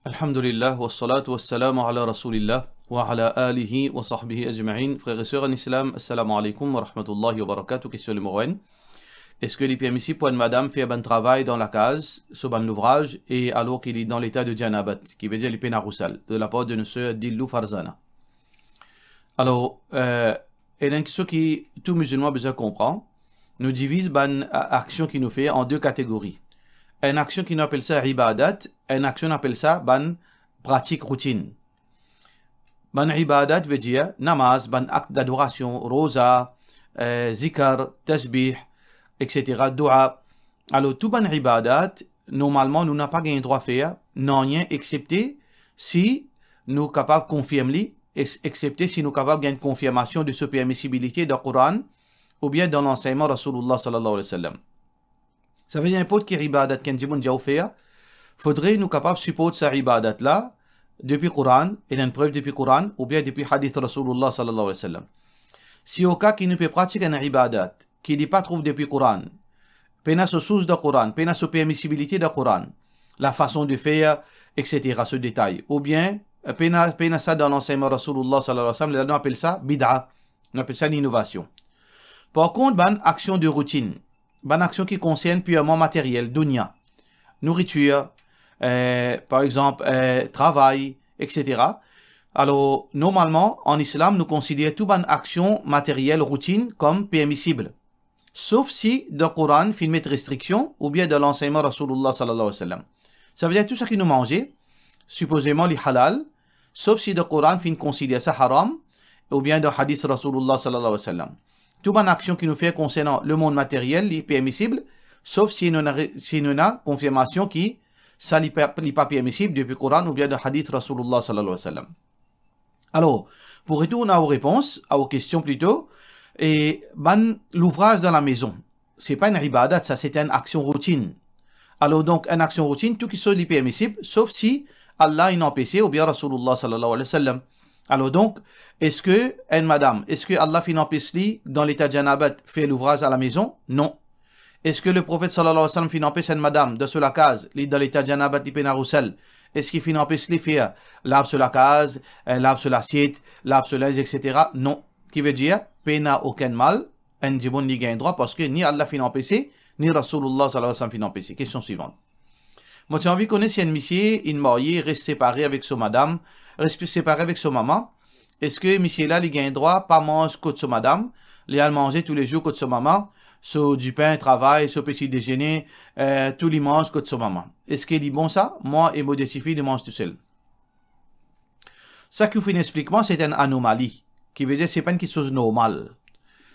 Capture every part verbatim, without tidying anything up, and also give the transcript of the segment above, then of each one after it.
Alhamdulillah, wassalatu wassalamu ala Rasoulillah, wa ala alihi wa sahbihi ajma'in. Frer e ser an Islam, assalamu alaikum wa rahmatullahi wa barakatuh. Kestion nimero enn. Eski li permisib pou enn madam fer bann travay dan lakaz, so bann louvraz, e alor ki li dan leta de janabat, ki vedir li pena rousal, de lapar de nou ser Dilou Farzana? Alor, eh, ena enn kiksoz ki tou mizilman bizin konpran. Nou diviz bann a-, aksion ki nou fer an de kategori. Enn aksion ki nou apel sa ibadat, enn aksion nou apel sa bann pratik routinn. Bann ibadat vedir namaz, bann akt dadorasion, roza, eh, zikar, tasbih, et cetera, doua. Alor, tou bann ibadat, normalman, nou napa gagn drwa fer nanye exepte si nou kapav konfirm li, ex-, exepte si nou kapav gagn konfirmasion de so permisibilite dan Koran oubien dan lansegnman Rasoulillah sallallahu alayhi wa sallam. Savedir, ninport ki ibadat ki enn dimoun dir ou fer, fodre nou kapav siport sa ibadat la depi Koran, ena enn prev depi Koran oubien depi hadis Rasoulillah sallallahu alayhi wa sallam. Si oka ki nou pe pratik enn ibadat ki li pa trouv depi Koran, pena so sours dan Koran, pena so permisibilite dan Koran, lafason de fer, et cetera, so detay, oubien, eh, pena, pena sa dan lansegnman Rasoulillah sallallahu alayhi wa sallam, lerla nou apel sa bid'a, nou apel sa enn inovasion. Par kont, bann aksion de routinn, bann aksion ki konsern pirman materyel, dounia, nouritir, eh, par exanp, eh, travay, et cetera. Alor, normalman, an Islam, nou konsider tou bann aksion materyel routinn kom permisib, sof si dan Koran finn met restriksion oubien dan lansegnman Rasoulillah sallallahu alayhi wa sallam. Savedir tou sa ki nou manze, sipozeman li halal, sof si dan Koran finn konsider sa haram, oubien dan hadis Rasoulillah sallallahu alayhi wa sallam. Tou bann aksion ki nou fer konsernan lemond materyel, li permisib, sof si nou ena re-, si nou ena konfirmasion ki sa li pa, li pa permisib depi Koran oubien dan hadis Rasoulillah sallallahu alayhi wa sallam. Alor, pou retourn a ou repons, a ou kestion plito, e bann louvraz dan lamezon, se pa enn ibadat sa, se enn aksion routinn. Alor donk, enn aksion routinn, tou kiksoz li permisib, sof si Allah inn anpese oubien Rasoulillah sallallahu alayhi wa sallam. Alor donk, eski enn madam, eski Allah finn anpes li dan leta janabat fer louvraz alamezon? Non. Eski Leprofet sallallahu alayhi wa sallam finn anpes enn madam dan so lakaz, li dan leta janabat, li pena rousal, eski finn anpes li fer lav so lakaz, eh, lav so lasiet, lav so linz, et cetera? Non. Ki vedir, pena okenn mal, enn dimoun li gagn drwa, parski ni Allah finn anpese, ni Rasoulillah sallallahu alayhi wa sallam finn anpese. Kestion swivan. Mo ti anvi kone si enn misie inn marye, res separe avek so madam, res separe avek so mama, eski misie la li gagn drwa pa manz kot so madam, li al manze toulezour kot so mama, so dipin travay, so peti dezene, eh, tou li manz kot so mama? Eski li bon sa? Mwa e mo de tifi, nou manz tousel. Sa ki ou finn explik mwa, se enn anomali, ki vedir se pa enn kiksoz normal.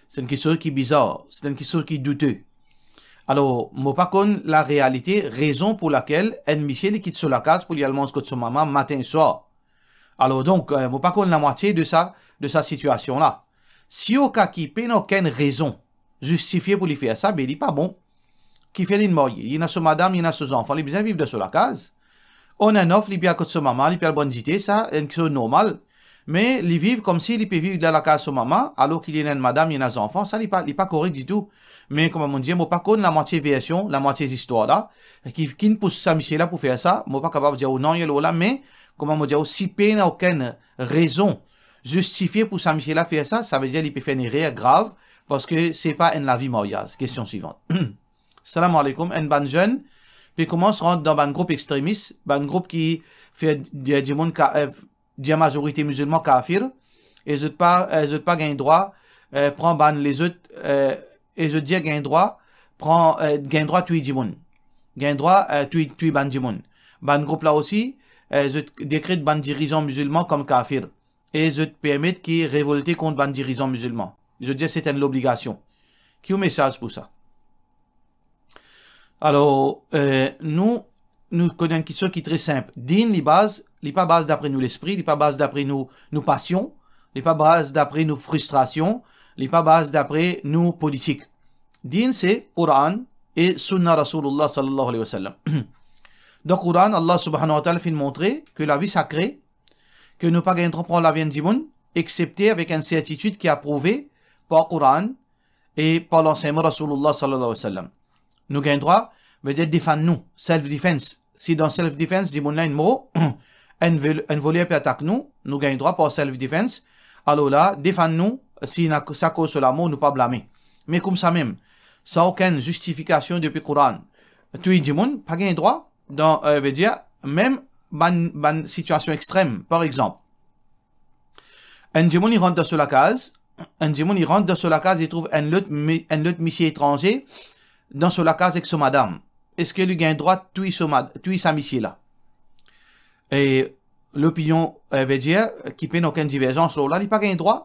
Se enn kiksoz ki bizar, se enn kiksoz ki doute. Alor, mo pa konn larealite, rezon pou lakel enn misie li kit so lakaz pou li al manz kot so mama matin e swar. Alor donk, eh, mo pa konn lamwatie de sa, de sa sitiasion la. Si oka ki pena okenn rezon zistifie pou li fer sa, be li pa bon. Kifer li marye, li ena so madam, li ena so zanfan, li bizin viv dan so lakaz. Onn enn of, li pe al kot so mama, li pe al boir enn dite, sa enn kiksoz normal. Me li viv koumsi li pe viv dan lakaz so mama, alor ki li ena enn madam, li ena zanfan, sa li pa, li pa korek ditou. Me kouma mo dir, mo pa konn lamwatie version, lamwatie zistwar la, ki, ki finn pous sa misie la pou fer sa, mo pa kapav dir ou nanye lor la, me kouma mo dir ou, si pena okenn rezon zistifie pou sa misie la fer sa, savedir li pe fer enn erer grav, parski se pa enn lavi maryaz. Kestion swivan. Salam alaikum, enn bann zenn pe koumans rant dan bann group extremis, bann group ki fer dir dimoun ka-, eh, dir mazorite mizilman kafir, e zot pa, eh, zot pa gagn drwa, eh, pran bann lezot, eh, e zot dir gagn drwa pran, eh, gagn drwa touy dimoun. Gagn drwa, eh, touy, touy bann dimoun. Bann group la osi, eh, zot dekret bann dirizan mizilman kom kafir. E zot permet ki revolte kont bann dirizan mizilman. Zot dir se enn lobligasion. Ki ou mesaz pou sa? Alor, eh, nou, nou konn enn kiksoz ki tre sinp. Din, li baz, li pa baz dapre nou lespri, li pa baz dapre nou, nou pasion, li pa baz dapre nou fristrasion, li pa baz dapre nou politik. Din se Koran e Sunna Rasoulillah sallallahu alayhi wa sallam. Dan Koran, Allah subhanahu wa ta'ala finn montre ki lavi sakre, ki nou pa gagn drwa pran lavi enn dimoun, exepte avek enn sertitid ki aprouve par Koran e par lansegnman Rasoulillah sallallahu alayhi wa sallam. Nou gagn drwa, vedir defann nou, self defense, si dan self defense, dimoun la inn mor, enn vol-, enn voler pe atak nou, nou gagn drwa par self defense, alor la, defann nou, si ena sa koz so lamor, nou pa blame. Me koumsa mem, san okenn zistifikasion depi Koran, touy dimoun, pa gagn drwa, dan, eh, vedir, mem bann, bann sitiasion extrem, par exanp, enn dimoun, li rant dan so lakaz, enn dimoun, li rant dan so lakaz, li trouv enn lot mi-, enn lot misie etranze dan so lakaz ek so madam. Eski li gagn drwa touy so mad-, touy sa misie la? E lopinion, eh, vedir, ki pena okenn diverzans lor la, li pa gagn drwa,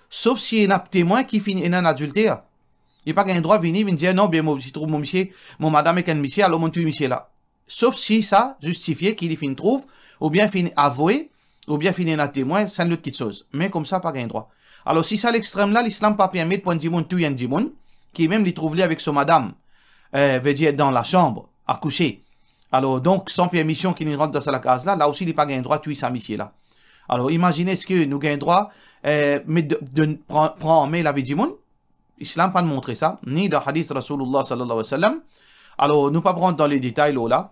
sof si ena temwin ki finn ena enn adilter. Li pa gagn drwa vini, vinn dir, "Non, bien, mo ti trouv mo misie, mo madam ek enn misie, alor mo touy misie la." Sof si sa zistifie ki li finn trouv, oubien finn avoue, oubien finn ena temwin, sa enn lot kitsoz. Me koumsa pa gagn drwa. Alor, si sa lextrem la, lislam pa permet pou enn dimoun touy enn dimoun, ki mem li trouv li avek so madam, eh, vedir dan lasanm, akouse. Alor, donk, san permision ki li rant dan sa lakaz la, la osi li pa gagn drwa touy sa misie la. Alor, imazine, eski nou gagn drwa, eh, met de, de, pran, pran an me lavi dimoun? Islam pa'nn montre sa, ni dan hadis Rasoulillah sallallahu alayhi wa sallam. Alor, nou pa pou rant dan ledetay lor la.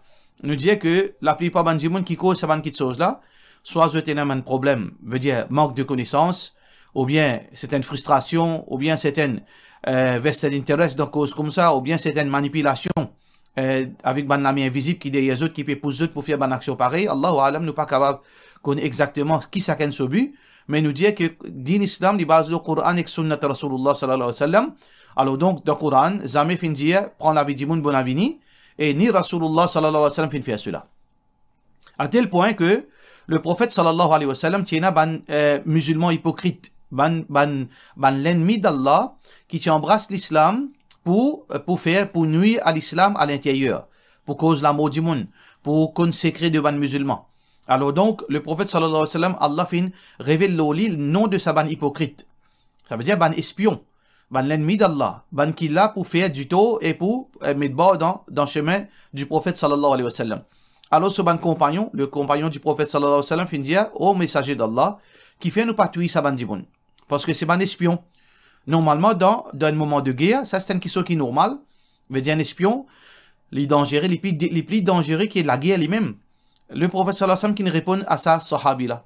Nou dir ke laplipar bann dimoun ki koz sa bann kitsoz la, swa zot ena bann problem, vedir mank de konesans, oubien sertenn fristrasion, oubien sertenn, eh, vested interest dan koz koumsa, oubien sertenn manipilasion, eh, avek bann lame invizib ki deryer zot, ki pe pous zot pou fer bann aksion parey. Allahu alam, nou pa kapav konn exakteman ki sakenn so bi, me nou dir ke din Islam, li baz lor Koran ek Sunnat Rasoulillah sallallahu alayhi wa sallam. Alor donk, dan Koran, zame finn dir, pran lavi dimoun, bon lavi ni, e ni Rasoulillah sallallahu alayhi wa sallam finn fer sela. A tel pwin ke Leprofet sallallahu alayhi wa sallam ti ena bann, eh, mizilman ipokrit, bann, bann, bann lennmi d'Allah ki ti anbras Lislam pou, eh, pou fer, pou nwir a Lislam a linteryer, pou koz lamor dimoun, pou konn sekre de bann mizilman. Alor donk, Leprofet sallallahu alayhi wa sallam, Allah finn revel lor li nom de sa bann ipokrit. Savedir bann espion, bann lennmi d'Allah, bann ki la pou fer ditor e pou, eh, met bar dan, dan sime di Profet sallallahu alayhi wa sallam. Alor so bann konpagnon, le konpagnon di Profet sallallahu alayhi wa sallam finn dir, "O Mesaze d'Allah, kifer nou pa touy sa bann dimoun? Parski se bann espion." Normalman, dan, dan enn moman de ger, sa se enn kitsoz ki normal. Vedir enn espion, li danzere, li pli, li pli danzere ki lager limem. Leprofet sallallahu alayhi wa sallam ki reponn a sa sahabi la.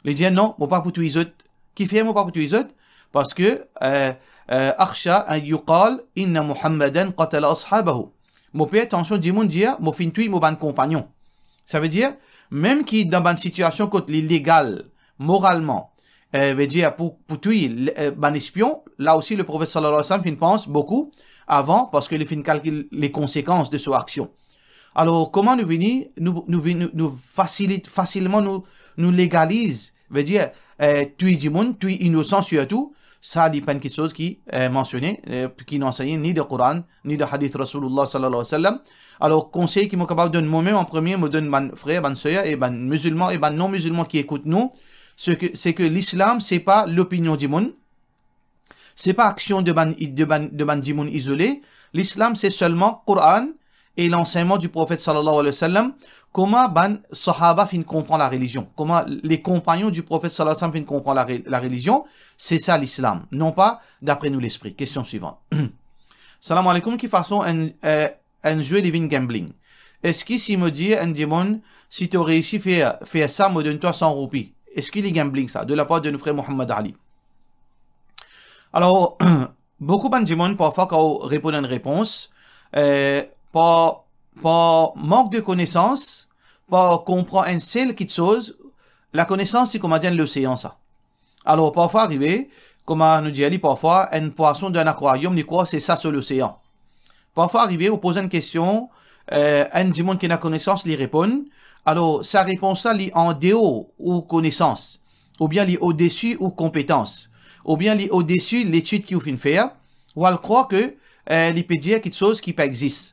Li dir, "Non, mo pa pou touy zot." Kifer mo pa pou touy zot? Parski, eh, eh, "Akhsha an yuqal inna Muhammadan qatala ashabahu." Mo per, atansion, dimoun dir mo finn touy mo bann konpagnon. Savedir, mem ki dan bann sitiasion kot li legal, moralman, eh, vedir pou, pou touy, eh, bann espion, la osi Leprofet sallallahu alayhi wa sallam finn pans boukou avan, parski li finn kalkil le konsekans de so aksion. Alor, kouma nou vini, nou, nou vini, nou, nou fasilit, fasilman nou, nou legaliz, vedir, eh, touy dimoun, touy inosan sirtou, sa li pa enn kitsoz ki, eh, mansione, eh, ki nou ansegne ni dan Koran, ni dan hadis Rasoulillah sallallahu alayhi wa sallam. Alor, konsey ki mo kapav donn mwa mem an premie, mo donn bann frer, bann ser e bann mizilman e bann non mizilman ki ekout nou, se ke, se ke Lislam, se pa lopinion dimoun, se pa aksion de bann, de bann, de bann dimoun izole. Lislam, se selman Koran e lansegnman di Profet sallallahu alayhi wa sallam, kouma bann sahaba finn konpran larelizion, kouma le konpagnon di Profet sallallahu alayhi wa sallam finn konpran lare-, larelizion, se sa Lislam, non pa dapre nou lespri. Kestion swivan. Salam aleykoum, ki fason enn, eh, enn zwe li vinn gambling? Eski si mo dir enn dimoun, "Si to reisi fer, fer sa, mo donn twa san roupi," eski li gambling sa? De lapar de nou frer Mohammad Ali. Alor, boukou bann dimoun, parfwa, kan ou reponn enn repons, eh, par, par mank de konesans, par konpran enn sel kitsoz, lakonesans, se kouma dir enn losean sa. Alor, parfwa arive, kouma nou dir li, parfwa, enn pwason dan enn akwariom, li krwar se sa so losean. Parfwa arive, ou poz enn kestion, eh, enn dimoun ki ena konesans, li reponn. Alor, sa repons la, li andeor ou konesans, oubien li odesi ou konpetans, oubien li odesi letid ki ou finn fer, ou al krwar ke, eh, li pe dir kitsoz ki pa exis.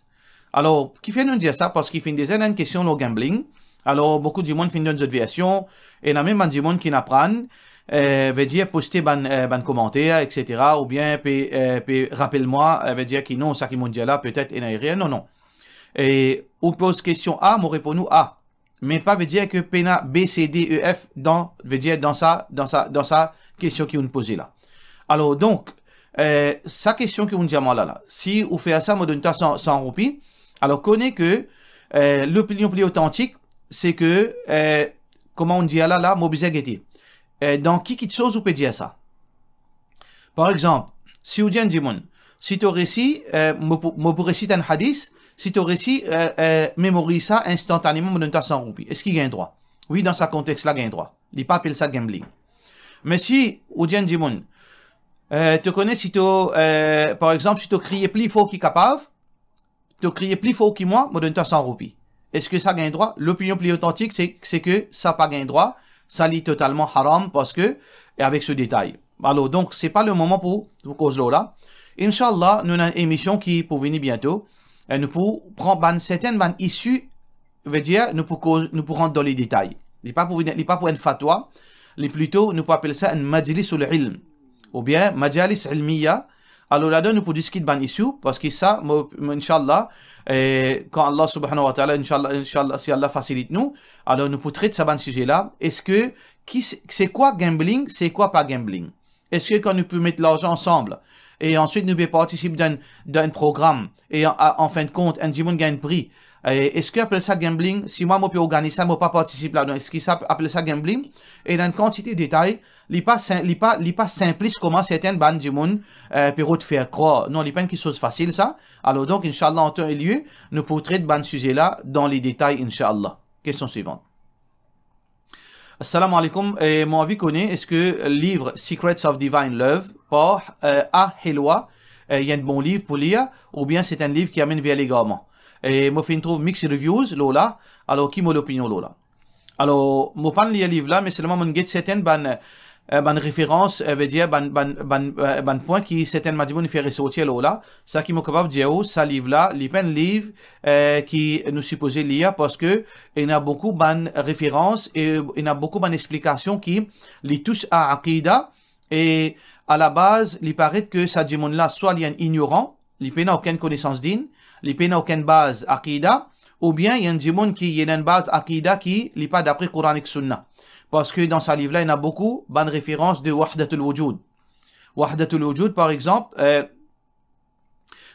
Alor, kifer nou dir sa? Parski finn deza ena enn kestion lor gambling. Alor, boukou dimoun finn donn zot version, ena mem bann dimoun ki aprann, eh, vedir poste bann, eh, bann komanter, et cetera, oubien pe, eh, pe rapel mwa, eh, vedir ki non, sa ki mo'nn dir la, petet ena erer, non, non. E ou poz kestion A, mo reponn ou A. Me pa vedir ke pena B, C, D, E, F dan, vedir dan sa, dan sa, dan sa kestion ki ou'nn poze la. Alor, donk, eh, sa kestion ki ou'nn dir mwa la, la, si ou fer sa, mo donn twa san, san roupi. Alor, kone ke, Eh, lopinion pli otantik, se ke, eh, kouma ou dir la, la, mo bizin gete. Eh, dan ki kitsoz ou pe dir sa? Par exanp, si ou dir enn dimoun, si to resi, eh, mo pou, mo pou resit enn hadis, si to resi, eh, eh, memoriz sa instantaneman, mo donn twa san roupi. Eski gagn drwa? Wi, dan sa kontex la, gagn drwa. Li pa apel sa gambling. Me si ou dir enn dimoun, eh, to kone si to, eh, par exanp, si to kriye pli for ki kapav, to kriye pli for ki mwa, mo donn twa san roupi. Eski sa gagn drwa? Lopinion pli otantik, se, se ke sa pa gagn drwa, sa li totalman haram, parski, e avek so detay. Alor, donk, se pa le moman pou, pou koz lor la. Inshallah, nou ena enn emision ki pou vini biento. E nou pou pran bann, sertin bann issue, vedir, nou pou koz, nou pou rant dan le detay. Li pa pou vini, li pa pou enn fatwa, li plito, nou pou apel sa enn majlis ul ilm, oubien majalis ilmiya. Alor ladan nou pou diskit bann issue, parski sa, mo, mo, inshallah, eh, kan Allah subhanahu wa ta'ala, inshallah, inshallah, si Allah fasilit nou, alor nou pou tret sa bann size la. Eski, ki, se, se kwa gambling, se kwa pa gambling? Eski kan nou pou met larzan ansam, e answit nou pe partisip dan, dan enn program, e an, an, an fin de kont, enn dimoun gagn pri, e eski apel sa gambling? Si mwa mo pe organiz sa, mo pa partisip ladan, eski sa apel sa gambling? E dan enn kantite detay, li pa sin-, li pa, li pa sinplis kouma sertin bann dimoun, eh, pe rod fer krwar. Non, li pa enn kitsoz fasil sa. Alor donk, inshallah, an tan e lie, nou pou tret bann size la dan le detay, inshallah. Kestion swivan. Assalamu alaikum, eh, mo anvi kone, eski liv Secrets of Divine Love par, eh, A. Helwa, eh, enn bon liv pou lir, oubien se enn liv ki amenn ver legarman? E mo finn trouv mixed reviews lor la, alor ki mo lopinion lor la? Alor, mo pa'nn lir liv la, me selman mo'nn get sertin bann, eh, bann referans, eh, vedir bann, bann, bann, eh, bann pwin ki sertin bann dimoun fer resorti lor la. Sa ki mo kapav dir ou, sa liv la, li pa enn liv, eh, ki nou sipoze lir, parski ena boukou bann referans e ena boukou bann explikasion ki li tous a aqida, e a la baz, li paret ke sa dimoun la, swa li enn ignoran, li pena okenn konesans din, li pena okenn baz aqida, oubien li enn dimoun ki ena enn baz aqida ki li pa dapre Koran ek Sunna. Parski dan sa liv la, ena boukou bann referans de Wahdatul Wujud. Wahdatul Wujud, par exanp, eh,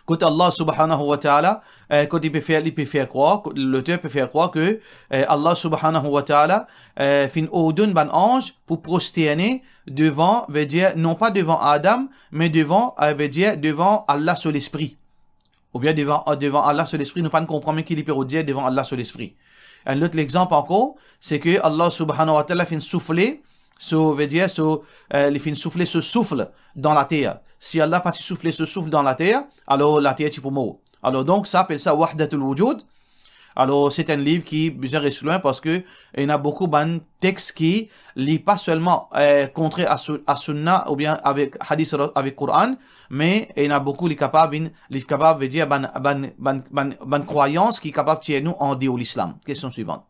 kot Allah subhanahu wa ta'ala, eh, kot li pe fer, li pe fer krwar, kot loter pe fer krwar ke, eh, Allah subhanahu wa ta'ala, eh, finn ordonn bann anz pou prosterne devan, vedir, non pa devan Adam, me devan, eh, vedir, devan Allah so Lespri. Oubien devan, devan Allah so Lespri, nou pa'nn konpran mem ki li pe rod dir devan Allah so Lespri. Enn lot lexanp ankor, se ke Allah subhanahu wa ta'ala finn soufle so, vedir, so, eh, li finn soufle so souf dan later. Si Allah pa ti soufle so souf dan later, alor later ti pou mor. Alor donk, sa apel sa Wahdatul Wujud. Alor, se enn liv ki bizin res lwin parski ena boukou bann text ki li pa selman, eh, kontrer a sou-, a Sunna oubien avek hadis, avek Koran, me ena boukou li kapav vinn, li kapav, vedir, bann, bann, bann, bann, bann krwayans ki kapav tir nou andeor Lislam. Kestion swivan.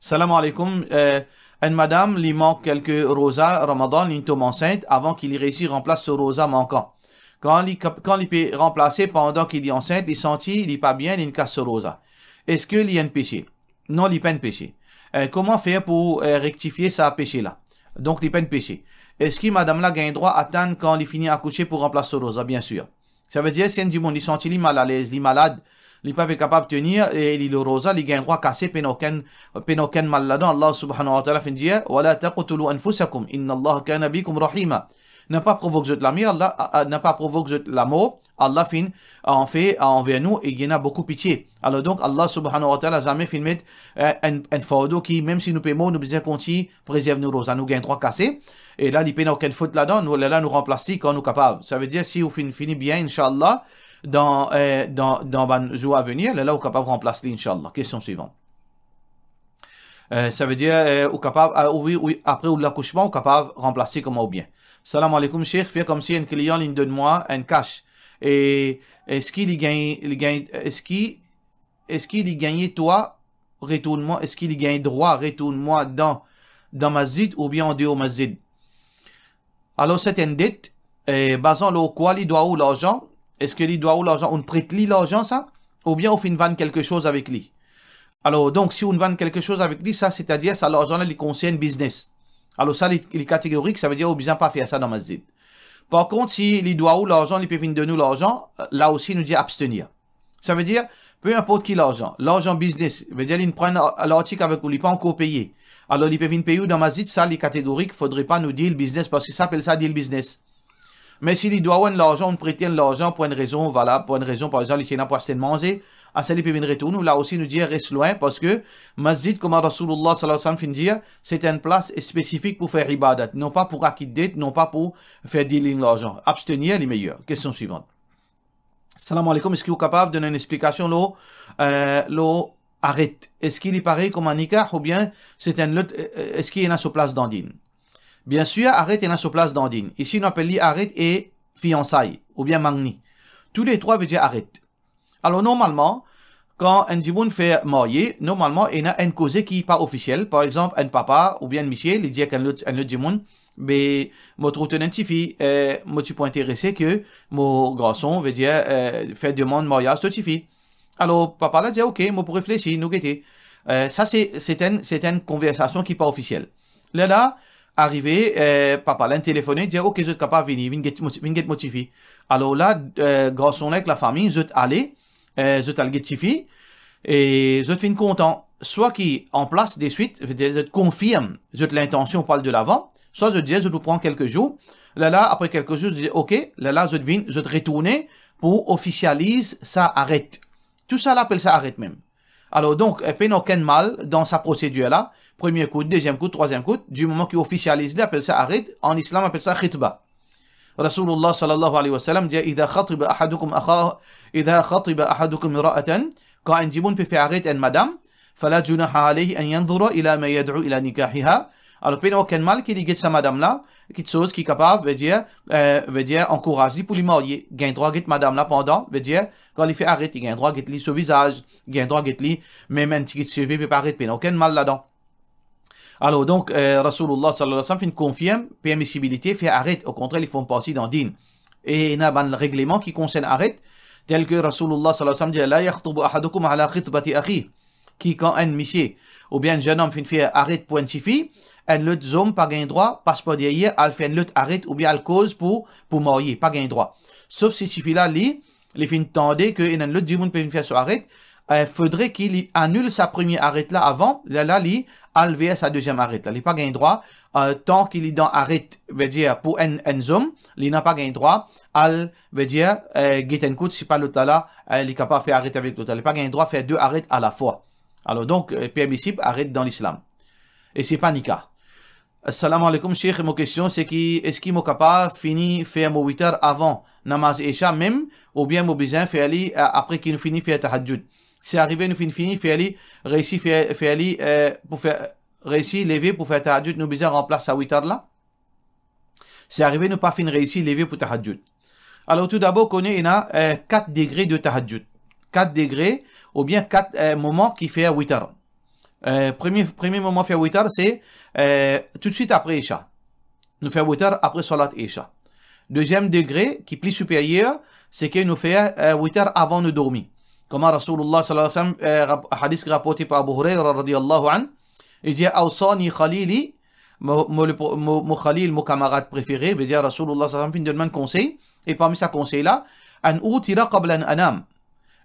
Salam alaikum. Eh, enn madam, li mank kelke roza Ramadan, li tom ansint avan ki li reisi ranplas so roza mankan. Kan li kap-, kan li pe ranplase pandan ki li ansint, li santi li pa bien, li kas so roza. Eski li enn pese? Non, li pa enn pese. Eh, kouma fer pou, eh, rektifie sa pese la? Donk, li pa enn pese. Eski madam la gagn drwa atann kan li fini akouse pou ranplas so roza? Biensir. Savedir, si enn dimoun, li santi li malalez, li malad, li pa pe kapav tenir, e li lor roza, li gagn drwa kase, pena okenn, pena okenn mal ladan. Allah subhanahu wa ta'ala finn dir, "Wala taqtulu anfusakum, innallaha kana bikum rahima." Napa provok zot lame, Allah, a, a, napa provok zot lamor, Allah finn, a, anfer, a, anver nou, e li ena boukou pitie. Alor donk, Allah subhanahu wa ta'ala zame finn met, eh, enn, enn fardo ki, mem si nou pe mor, nou bizin kontign prezerv nou roza, nou gagn drwa kase. E la, li pena okenn fot ladan, nou, lerla nou ranplas li kan nou kapav. Savedir, si ou finn fini bien, inshallah, dan, eh, dan, dan bann zour avenir, lerla ou kapav ranplas li, inshallah. Kestion swivan. Eh, savedir, eh, ou kapav, ah, ou, ou, apre ou lakousman, ou kapav ranplas li kouma ou bien. Salam alaikum, Sheikh. Fer koumsi enn klian, li donn mwa enn kas. E eski li gagn, li gagn, eski, eski li gagn drwa retourn mwa, eski li gagn drwa retourn mwa dan, dan masjid oubien andeor masjid? Alor, se enn det, eh, bazan lor kwa li dwa ou larzan, eski li dwa ou larzan, ou'nn pret li larzan sa, oubien ou finn vann kelke soz avek li? Alor, donk, si ou'nn vann kelke soz avek li, sa, setadir, sa larzan la, li konsern biznes. Alor, sa, li, li kategorik, savedir, ou bizin pa fer sa dan masjid. Par kont, si li dwa ou larzan, li pe vinn donn ou larzan, la osi, nou dir abstenir. Savedir, Pe inport ki larzan, larzan biznes, vedir li pran lartik avek ou, li pa ankor peye. Alor li pe vinn pey ou dan masjid, sa li kategorik, fodre pa nou dir li biznes, parski sa apel sa dir li biznes. Me si li dwa ou enn larzan, ou prete enn larzan pou enn rezon valab, pou enn rezon, par exanp, li ti ena pou aste enn manze, asa li pe vinn retourn ou, la osi nou dir res lwin, parski masjid, kouma Rasoulillah sallallahu alayhi wa sallam finn dir, se enn plas spesifik pou fer ibadat, non pa pou rakit det, non pa pou fer dealing larzan. Abstenir li meyer. Kestion swivan. Salam aleykoum, eski ou kapav donn enn explikasion lor, eh, lor aret? Eski li parey kouma nikah oubien se enn lot, eh, eh, eski ena so plas dan din? Biensir, aret ena so plas dan din. Isi nou apel li aret e fiansay oubien mangni. Touletrwa vedir aret. Alor normalman, kan enn dimoun fer marye, normalman ena enn koze ki pa ofisiel. Par exanp, enn papa oubien enn misie, li dir ek enn lot, enn lot dimoun, be, mo trouv to ena enn tifi, eh, mo ti pou interese ke mo garson, vedir, eh, fer demann maryaz to tifi. Alor papa la dir, "Ok, mo pou reflesi, nou gete." Eh, sa se, se enn, se enn konversasion ki pa ofisiel. Lerla, arive, eh, papa la inn telefone, dir, "Ok, zot kapav vini, vinn get mo, vinn get mo tifi." Alor la, eh, garson la ek lafami, zot ale, eh, zot al get tifi, e zot finn kontan. Swa ki an plas deswit, vedir zot konfirm zot lintansion pou al delavan, swa zot dir zot pou pran kelke zour, lerla apre kelke zour, zot dir, "Ok," lerla zot vinn, zot retourne pou ofisializ sa aret. Tousala apel sa aret mem. Alor donk, eh, pena okenn mal dan sa prosedir la. Premie kout, deziem kout, trwaziem kout, di moman ki ofisializ li, apel sa aret, an islam apel sa khitba. Rasoulillah sallallahu alayhi wa sallam dir, "Idha khatiba ahadukum akha, idha khatiba ahadukum imra'atan," kan enn dimoun pe fer aret enn madam, "fala junaha alayhi an yanzura ila ma yad'u ila nikahiha." Alor pena okenn mal ki li get sa madam la, kiksoz ki kapav, vedir, eh, vedir ankouraz li pou li marye, gagn drwa get madam la pandan, vedir kan li fer aret, li gagn drwa get li so vizaz, gagn drwa get li, mem enn tigit seve pe paret, pena okenn mal ladan. Alor donk, eh, Rasoulillah sallallahu alayhi wa sallam finn konfirm permisibilite fer aret, okontrer li form parti dan din. E ena bann regleman ki konsern aret, tel ke Rasoulillah sallallahu alayhi wa sallam dir, "La yakhtubu ahadukum ala khitbati akhi," ki kan enn misie oubien enn zennom finn fer aret pou enn tifi, enn lot zom pa gagn drwa pas par deryer al fer enn lot aret oubien al koz pou, pou marye, pa gagn drwa. Sof si tifi la, li, li finn tande ke ena enn lot dimoun pe vinn fer so aret, eh, fodre ki li anil sa premie aret la avan, lerla li al ver sa deziem aret la. Li pa gagn drwa, eh, tan ki li dan aret, vedir pou enn, enn zom, li napa gagn drwa al, vedir, eh, get enn kout, si pa lot la la, eh, li kapav fer aret avek lot la. Li pa gagn drwa fer de aret alafwa. Alor donk, eh, permisib aret dan lislam. E se pa nikah. Assalamu alaikum, Sheikh. Mo kestion se ki, eski mo kapav fini fer mo witar avan namaz Isha mem, oubien mo bizin fer li, a-, apre ki nou fini fer tahajjud? Si arive nou finn fini fer li, reisi fer, fer li, eh, pou fer, reisi leve pou fer tahajjud, nou bizin ranplas sa witar la? Si arive nou pa finn reisi leve pou tahajjud. Alor, toudabor, kone ena, eh, kat degre de tahajjud. Kat degre, oubien kat, eh, moman ki fer witar. Eh, premie, premie moman fer witar, se, eh, toutswit apre Isha. Nou fer witar apre salat Isha. Deziem degre, ki pli siperyer, se ke nou fer, eh, witar avan nou dormi. Kouma Rasoulillah sallallahu alayhi wa sallam, eh, rap-, hadis ki raporte par Abu Hurayra radiyallahu anhu, li dir, "Awsani khalili," mo, mo, le pro-, mo, mo khalil, mo kamarad prefere, vedir Rasoulillah sallallahu alayhi wa sallam finn donn mwa enn konsey, e parmi sa konsey la, "An utira qabla an anam."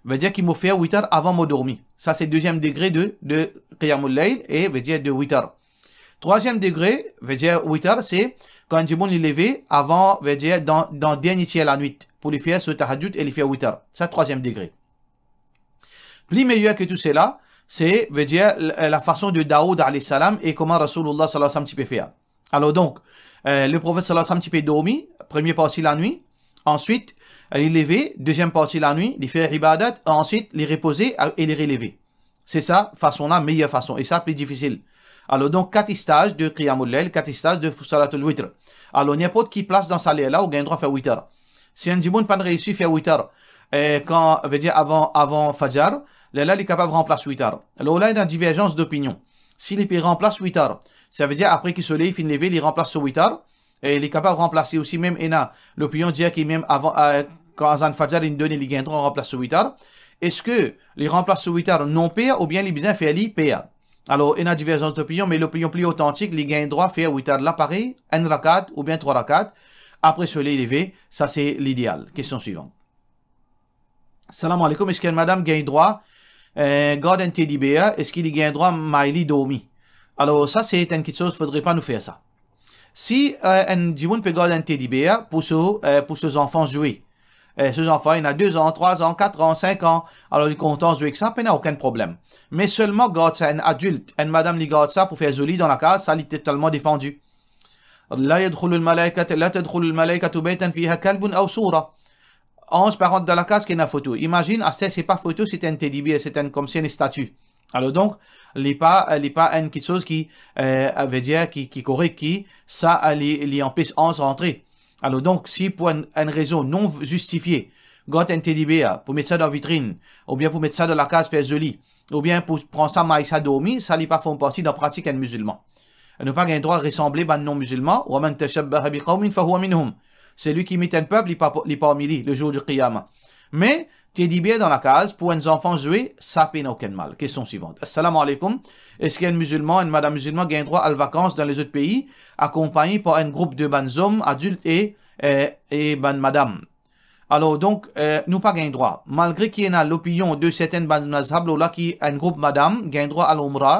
Vedir ki mo fer witar avan mo dormi. Sa se deziem degre de, de qiyamul layl e vedir de witar. Trwaziem degre, vedir witar, se kan dimoun li leve avan, vedir dan, dan dernie tier lanwit pou li fer so tahajjud e li fer witar. Sa trwaziem degre. Pli meyer ki tou sela, se, vedir, la, la fason de Daoud alayhi salam e kouma Rasoulillah sallallahu alayhi wa sallam ti pe fer. Alor donk, eh, le Profet sallallahu alayhi wa sallam ti pe dormi, premie parti lanwit, answit, li leve, deziem parti lanwit, li fer ibadat, answit, li repoze, a-, e li releve. Se sa fason la, meyer fason, e sa pli difisil. Alor donk, kat staz de qiyamul layl, kat staz de salatul witr. Alor, ninport ki plas dan sa ler la, ou gagn drwa fer witar. Si enn dimoun pa'nn reisi fer witar, eh, kan, vedir avan, avan fajar, lerla li kapav ranplas witar. Alor la, ena diverzans dopinion. Si li pe ranplas witar, savedir apre ki soley finn leve, li ranplas so witar, e li kapav ranplase osi, mem ena lopinion dir ki mem avan, eh, kan azan fajar inn done, li gagn drwa ranplas so witar. Eski li ranplas so witar non per oubien li bizin fer li per? Alor, ena diverzans dopinion, me lopinion pli otantik, li gagn drwa fer witar la parey, enn rakat oubien trwa rakat, apre soley leve, sa se lideal. Kestion swivan. Salam aleykoum, eski enn madam gagn drwa eh, gard enn teddy bear, eski li gagn drwa may li dormi? Alor, sa se enn kiksoz, fodre pa nou fer sa. Si, eh, enn dimoun pe gard enn teddy bear pou so, eh, pou so zanfan zwe, eh, so zanfan, li ena de zan, trwa zan, kat an, sink an, alor li kontan zwe ek sa, pena okenn problem. Me selman gard sa, enn adilt, enn madam, li gard sa pou fer zoli dan lakaz, sa li totalman defandi. La yadkhulul malaikata, la tadkhulul malaikatu baytan fiha kalbun aw sura. Anz pa rant dan lakaz ki ena foto. Imazinn, aster se pa foto, se enn teddy bear, se enn, koumsi enn estati. Alor donk, li pa, li pa enn kiksoz ki, eh, vedir ki, ki korek, ki sa, eh, li, li anpes anz rantre. Alor donk, si pou enn, enn rezon non zistifie, gard enn teddy bear pou met sa dan vitrinn, oubien pou met sa dan lakaz fer zoli, oubien pou pran sa may sa dormi, sa li pa form parti dan pratik enn mizilman. Nou pa gagn drwa resanble bann non-mizilman, wa man tashabbaha biqawmin fahuwa minhum. Selwi ki imit enn pep, li pa, li parmi li, le zour di qiyama. Me teddy bear dan lakaz pou enn zanfan zwe, sa pena okenn mal. Kestion swivan. Assalamu alaikum. Eski enn mizilman, enn madam mizilman gagn drwa al vakans dan lezot pei, akonpagn par enn group de bann zom adilt e, e, e bann madam? Alor donk, eh, nou pa gagn drwa. Malgre ki ena lopinion de sertenn bann mazhab lor la ki enn group madam gagn drwa al Umra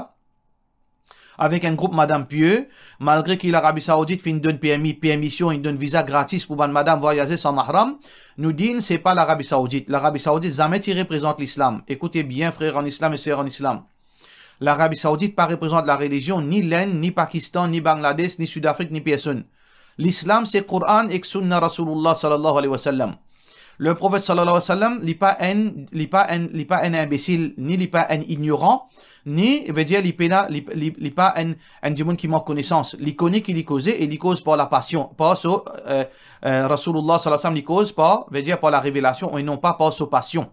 avek enn group madam pie, malgre ki Larabi Saoudit finn donn permi, permision, inn donn viza gratis pou bann madam vwayaze san mahram, nou dir se pa Larabi Saoudit. Larabi Saoudit zame ti reprezant Lislam. Ekoute bien, frer an Islam e ser an Islam. Larabi Saoudit pa reprezant larelizion ni Lenn, ni Pakistan, ni Bangladesh, ni Sidafrik, ni personn. Lislam se Koran ek Sunna Rasoulillah sallallahu alayhi wa sallam. Le Profet sallallahu alayhi wa sallam, li pa enn, li pa enn, li pa enn inbesil, ni li pa enn ignoran, ni, vedir, li pena, li, li, li pa enn, enn dimoun ki mank konesans. Li kone ki li koze e li koz par lapasion, par so, eh, eh, Rasoulillah sallallahu alayhi wa sallam, li koz par, vedir, par larevelasion e non pa par so pasion.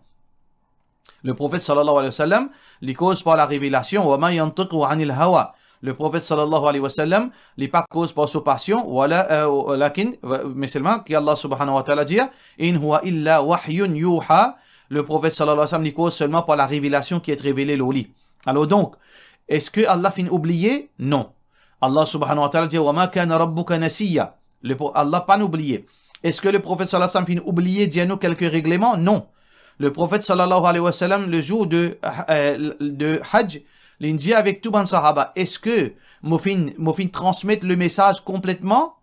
Le Profet sallallahu alayhi wa sallam, li koz par larevelasion, wa ma yantiqu anil hawa. Le Profet sallallahu alayhi wa sallam, li pa koz par so pasion, wala, eh, walakin, me selman ki Allah subhanahu wa ta'ala dir, in huwa illa wahyun yuha. Le Profet sallallahu alayhi wa sallam, li koz selman par larevelasion ki et revele lor li. Alor donk, eski Allah finn oubliye? Non. Allah subhanahu wa ta'ala dir, wa ma kana rabbuka nasiya. Le pro-, Allah pa'nn oubliye. Eski le Profet sallallahu alayhi wa sallam finn oubliye dir nou kelke regleman? Non. Le Profet sallallahu alayhi wa sallam, le zour de, eh, de Hajj, li dir avek tou bann sahaba, eski mo finn, mo finn transmet le mesaz konpletman?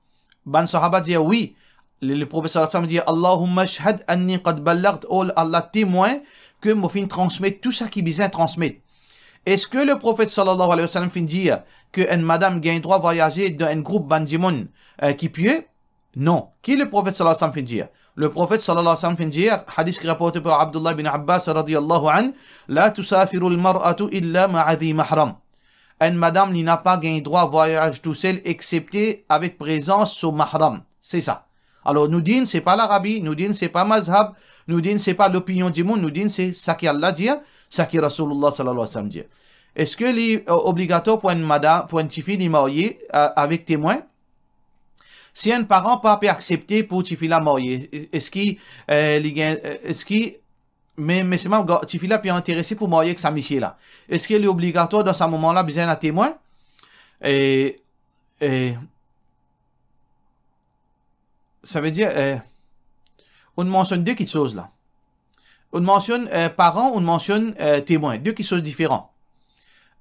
Bann sahaba dir wi. Le, le Profet sallallahu alayhi wa sallam dir, Allahumma ashhad anni qad ballaghtu, oh Allah, temwin ki mo finn transmet tou sa ki bizin transmet. Eski le Profet sallallahu alayhi wa sallam finn dir ki enn madam gagn drwa vwayaze dan enn group bann dimoun, eh, ki pie? Non. Ki le Profet sallallahu alayhi wa sallam finn dir? Le Profet sallallahu alayhi wa sallam finn dir, hadis ki raporte par Abdullah bin Abbas radiyallahu anhu, la tusafirul mar'atu illa ma'a dhi mahram. Enn madam, li napa gagn drwa vwayaz tousel exepte avek prezans so mahram. Se sa. Alor, nou dir se pa Larabi, nou dir se pa mazhab, nou dir se pa lopinion dimoun, nou dir se sa ki Allah dir, sa ki Rasoulillah sallallahu alayhi wa sallam dir. Eski li, eh, obligatwar pou enn madam, pou enn tifi li marye, eh, avek temwin? Si enn paran pa pe aksepte pou tifi la marye, eski, eh, li gagn, eh, eski, me, me selman, ga-, tifi la pe interese pou marye ek sa misie la. Eski li obligatwar dan sa moman la bizin ena temwin? E, e, savedir, eh, ou'nn mansionn de kiksoz la. Ou'nn mansionn, eh, paran, ou'nn mansionn, eh, temwin. De kiksoz diferan.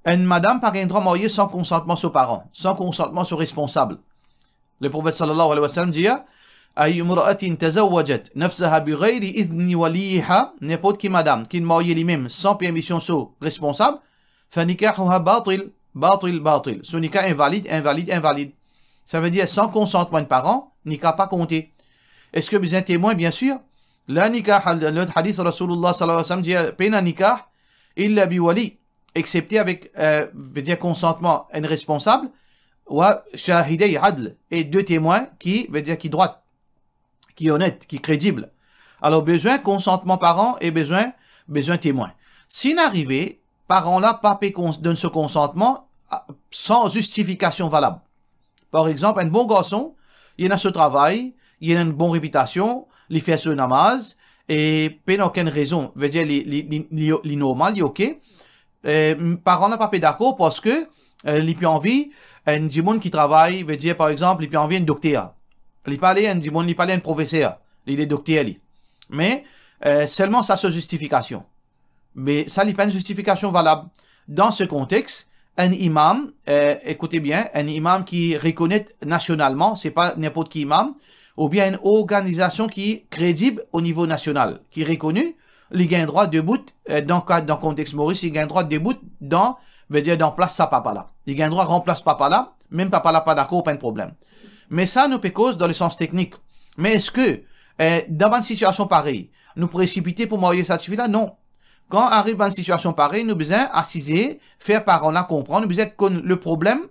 Enn madam pa gagn drwa marye san konsantman so paran, san konsantman so responsab. Le Profet sallallahu alayhi wa sallam dir, ay imra'atin tazawwajat nafsaha bighayri idhni waliha, ninport ki madam ki marye limem san permision so responsab, fa nikahuha batil, batil, batil. So nika invalid, invalid, invalid. Savedir, san konsantman enn paran, nika pa konte. Eski bizin temwin? Biensir. La nikah, dan lot hadis, Rasoulillah sallallahu alayhi wa sallam dir, pena nikah illa bi wali, exepte avek, eh, vedir konsantman enn responsab, wa shahiday adl, e de temwin ki, vedir ki drwat, ki onet, ki kredib. Alor, bizin konsantman paran e bizin, bizin temwin. Si inn arive, paran la pa pe kons-, donn so konsantman, a, san zistifikasion valab. Par exanp, enn bon garson, li ena so travay, li ena enn bon repitasion, li fer so namaz, e pena okenn rezon, vedir li, li, li, li, li normal, li oke. Eh, paran la pa pe dakor parski, eh, li pe anvi enn dimoun ki travay, vedir, par exanp, li pe anvi enn dokter. Li pa le enn dimoun, li pa le enn profeser, li le dokter li. Me, eh, selman sa so zistifikasion. Me sa, li pa enn zistifikasion valab. Dan se kontex, enn imam, eh, ekoute bien, enn imam ki rekonet nasionalman, se pa ninport ki imam, oubien enn organizasion ki kredib o nivo nasional, ki rekoni, li gagn drwa debout, eh, dan ka, dan kontex Moris, li gagn drwa debout dan, vedir dan plas sa papa la. Li gagn drwa ranplas papa la, mem papa la pa dakor, pa enn problem. Me sa, nou pe koz dan lesans teknik. Me eski, eh, dan bann sitiasion parey, nou presipite pou marye sa tifi la? Non. Kan ariv bann sitiasion parey, nou bizin asize, fer paran la konpran, nou bizin konn le problem,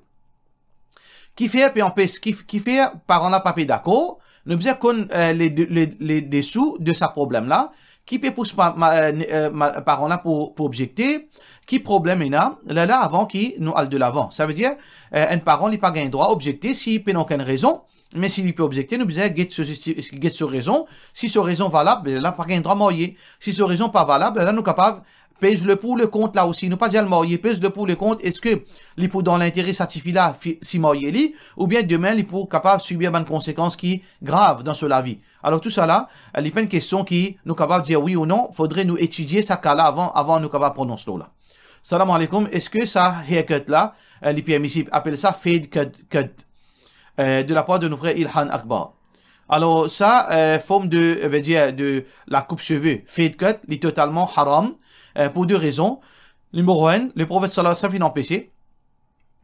kifer pe anpes, ki, kifer paran la pa pe dakor, nou bizin konn, eh, le, le, le desou de sa problem la, ki pe pous pa, ma, eh, ne, eh, ma, paran la pou, pou objekte, ki problem ena, lerla avan ki nou al delavan. Sa vedir, eh, enn paran li pa gagn drwa objekte si pena okenn rezon, me si li pe objekte, nou bizin get so zisti-, get so rezon. Si so rezon valab, lerla pa gagn drwa marye. Si so rezon pa valab, lerla nou kapav pez le pou, le kont la osi. Nou pa dir al marye, pez le pou, le kont, eski li pou dan lintere sa tifi la, fi, si marye li, oubien demin li pou kapav sibir bann konsekans ki grav dan so lavi. Alor tousala, eh, li pa enn kestion ki nou kapav dir wi ou non, fodre nou etidie sa ka la avan, avan nou kapav pronons lor la. Salam aleykoum, eski sa haircut la, eh, li permisib? Apel sa fade cut, cut, eh, de lapar de nou frer Ilhan Akbar. Alor sa, eh, form de, eh, vedir de la koup seve, fade cut, li totalman haram, eh, pou de rezon. Nimero enn, le Profet sallallahu alayhi wa sallam finn anpese.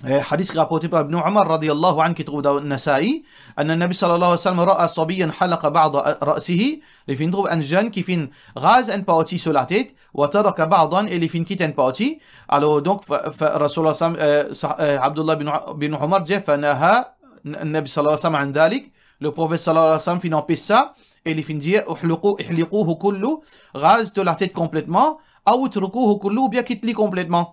Eh, hadis ki raporte par Ibn Umar radiyallahu anhu, ki trouv dan Nasa'i, anna Nabi sallallahu alayhi wa sallam ra'a sabiyan halaqa ba'da ra'sihi, li finn trouv enn zenn ki finn raz enn parti so latet, wa taraka ba'dan, e li finn kit enn parti. Alor donk, fa, fa, Rasulullah sallam, eh, sa, eh, Abdullah bin, bin Umar dir, fa naha N-, Nabi sallallahu alayhi wa sallam an dhalik, le Profet sallallahu alayhi wa sallam finn anpes sa, e li finn dir, uhluqu, ihliquhu kullu, raz to latet konpletman, aw utrukuhu kullu, oubien kit li konpletman.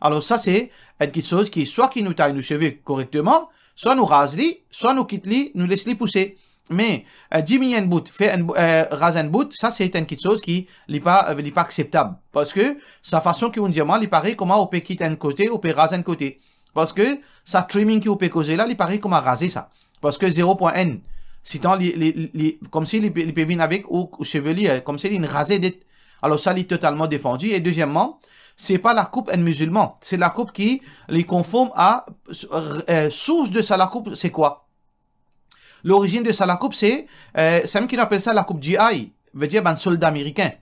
Alor sa se enn kiksoz ki swa ki nou tay nou seve korekteman, swa nou raz li, swa nou kit li, nou les li pouse. Me, eh, diminie enn bout, fer enn bou-, eh, raz enn bout, sa se enn kiksoz ki li pa, eh, li pa akseptab. Parski sa fason ki ou dir mwa, li parey kouma ou pe kit enn kote, ou pe raz enn kote. Parski sa trimming ki ou pe koze la, li parey kouma raze sa. Parski zero pwin enn, sitan li, li, li, li, koumsi li pe, li pe vinn avek ou, ou seve li, eh, koumsi li inn raze net. Alor sa, li totalman defandi. E dezieman, se pa lakoup enn mizilman, se lakoup ki li konform a, eh, sours de sa lakoup, se kwa? Lorizinn de sa lakoup, se, eh, samem ki nou apel sa lakoup G I, vedir bann solda amerikin.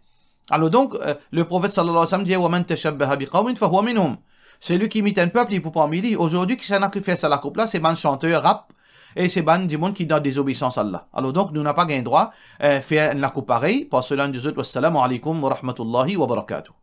Alor donk, eh, le Profet sallallahu alayhi wa sallam dir, wa man tashabbaha bi qawmin fahuwa minhum. Selwi ki imit enn pep, li pou parmi li. Azordi, kisannla ki fer sa lakoup la? Se bann santer rap e se bann dimoun ki dan dezobeisans Allah. Alor donk, nou napa gagn drwa, eh, fer enn lakoup parey. Par sela, nou dir zot, wassalamu alaykum wa rahmatullahi wa barakatuh.